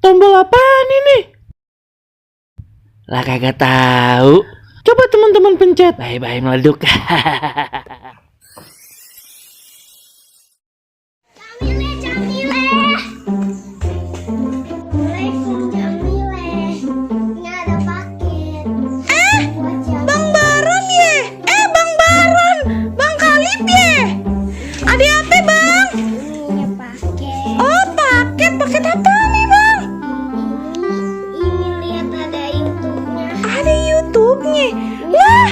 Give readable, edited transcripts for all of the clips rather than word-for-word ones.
tombol apaan ini? Lah kagak tahu. Coba teman-teman pencet. Bye-bye meleduk. Wah,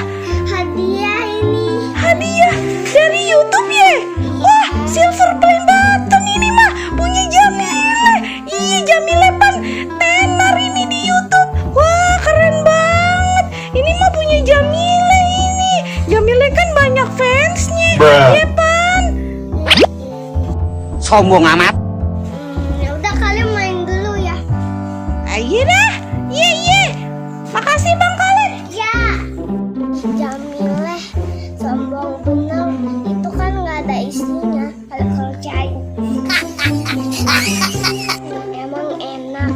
hadiah ini. Hadiah dari YouTube ya? Wah, silver play button ini mah punya Jamile. Iya, Jamile pan tenar ini di YouTube. Wah, keren banget. Ini mah punya Jamile ini. Jamile kan banyak fansnya. Iya, pan. Sombong amat. Ya udah, kalian main dulu ya. Iya dah. Iya. Makasih Bang Khalid. Ya. Jamile sombong bener, itu kan nggak ada isinya kalau kerjain. Emang enak.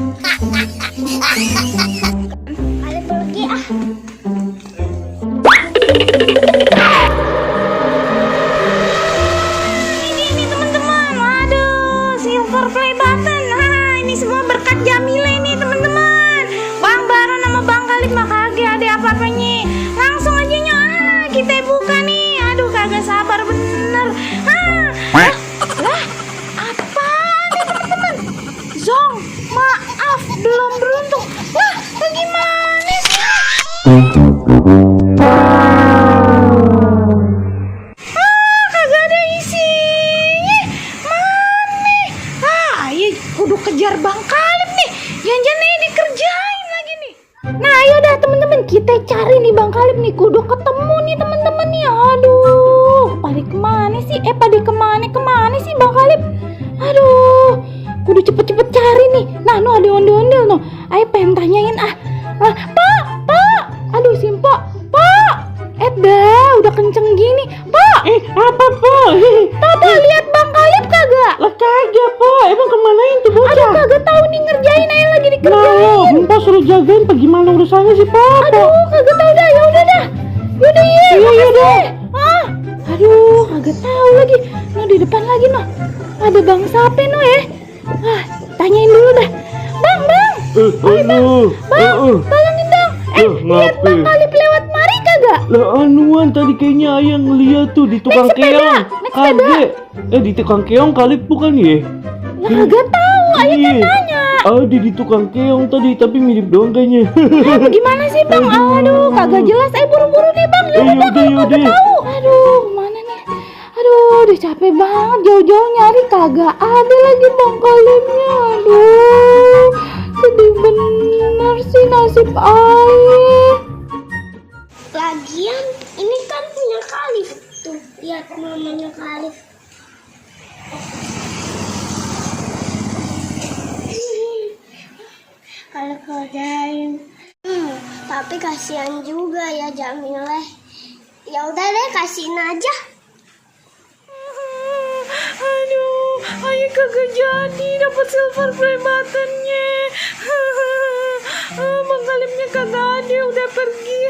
Kalian pergi ah. Ini teman-teman, waduh, silver play button. Nah, ini semua berkat Jamile nih teman-teman. Bang Baron sama Bang Khalid mah kagak ada apa-apanya. Langsung aja kita buka nih. Aduh, kagak sabar bener. Lah, apa nih teman-teman? Zong, maaf belum beruntung. Wah, bagaimana sih? Kagak ada isinya. Mana? Ayo kudu kejar Bang Khalid nih. Jangan-jangan dikerjain lagi nih. Nah, ayo dah teman-teman, kita cari nih Bang Khalid nih. Kudu ketemu nih teman-teman nih. Aduh, pada kemana sih? Pada kemana sih Bang Khalid? Aduh, kudu cepet-cepet cari nih. Nah, ada ondel-ondel no. Ayo pengen tanyain Pak. Aduh, Simpo. Pak. Udah kenceng gini. Pak. Apa, Pak? Tata lihat Bang Khalid kagak? Lah kagak, Pak. Emang kemanain tuh bocah? Aduh, kagak tahu nih ngerjain aja lagi dikerjain. Nah, Pak suruh jagain apa gimana urusannya sih, Pak? Aduh, kagak tahu dah. Ya udah dah. Yaudah iya, makasih. Aduh, kagak tahu lagi. Nah, di depan lagi noh. Ada Bang Sape noh ya. Tanyain dulu dah. Bang. Tolongin dong. Lihat Bang Khalid lewat mari kagak? Lah anuan tadi kayaknya ayah ngeliat tuh di tukang keong. Kagak. Di tukang keong Khalid bukan ya? Lah kagak tahu, ayah kan tanya. Ada di tukang keong tadi, tapi mirip doang kayaknya. Gimana sih Bang? Aduh, kagak jelas. Buru-buru deh Bang. Yaudah. Aduh, mana nih? Aduh, udah capek banget. Jauh-jauh nyari kagak ada lagi Bang Khalidnya. Aduh, sedih bener sih nasib ayah. Lagian, ini kan punya Khalid. Tuh, lihat namanya Khalid. Kalau kerjain, tapi kasihan juga ya Jamile. Ya udah deh, kasihin aja. Aduh, ayah kagak jadi dapat silver play buttonnya. Bang Khalidnya kagak ada, udah pergi.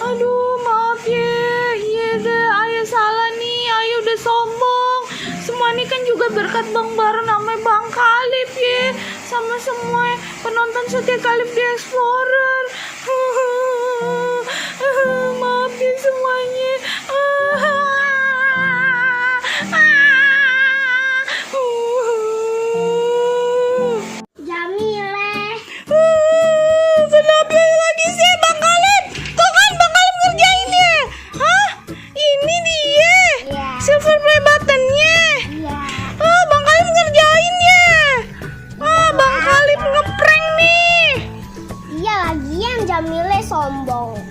Aduh, maaf ya. Iya deh, ayah salah nih. Ayah udah sombong. Semua ini kan juga berkat Bang Baron sama Bang Khalid ya. Sama semua penonton setia Khalid The Explorer. Maafin semuanya. Jamile. Kenapa lagi sih Bang Khalid? Tuh kan Bang Khalid ngerjain ya. Ini dia. Silver play buttonnya. Bang Khalid ngerjain ya. Bang Khalid ngeprank nih. Iya, lagian Jamile sombong.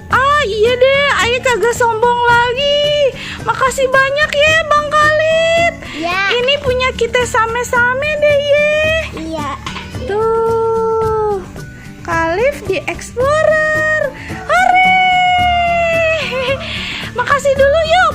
Iya deh, ayah kagak sombong lagi. Makasih banyak ya Bang Khalid. Iya. Ini punya kita same-same deh ya. Iya. Tuh, Khalid The Explorer. Hore. Makasih dulu yuk.